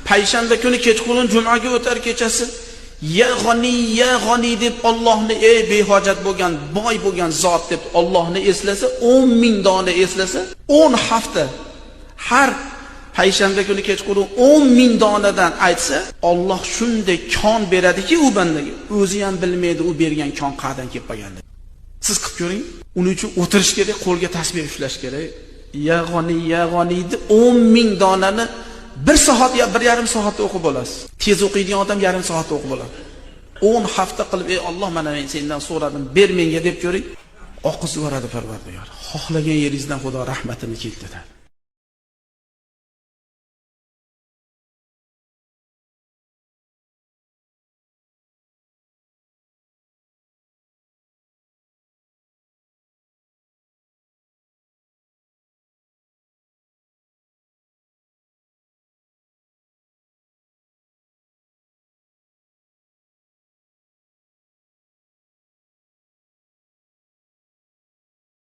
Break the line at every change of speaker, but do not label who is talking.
Payshanba kuni kechqurun jumaga o'tar kechasi ya g'aniy, ya g'aniy deb Allohni, ey behojat bo'lgan, boy bo'lgan zot deb Allohni eslasa, 10 ming dona eslasa, 10 hafta har payshanba kuni kechqurun 10 ming donadan aytsa, Alloh shunday kon beradiki u bandaga, o'zi ham bilmaydi u bergan kon qayerdan kelib qolganini. Siz qilib ko'ring, uning uchun o'tirish kerak, qo'lga tasbih ushlash kerak. Ya g'aniy, ya g'aniy deb 10 ming donani 1 soat yo 1,5 soatda o'qib olasiz. Tez o'qiydigan odam yarim soatda o'qib oladi. 10 hafta qilib, ey Alloh, mana men sendan so'radim, ber menga deb ko'ring. Oqizib yuboradi Parvardigor. Xohlagan yeringizdan Xudo rahmatini keltiradi.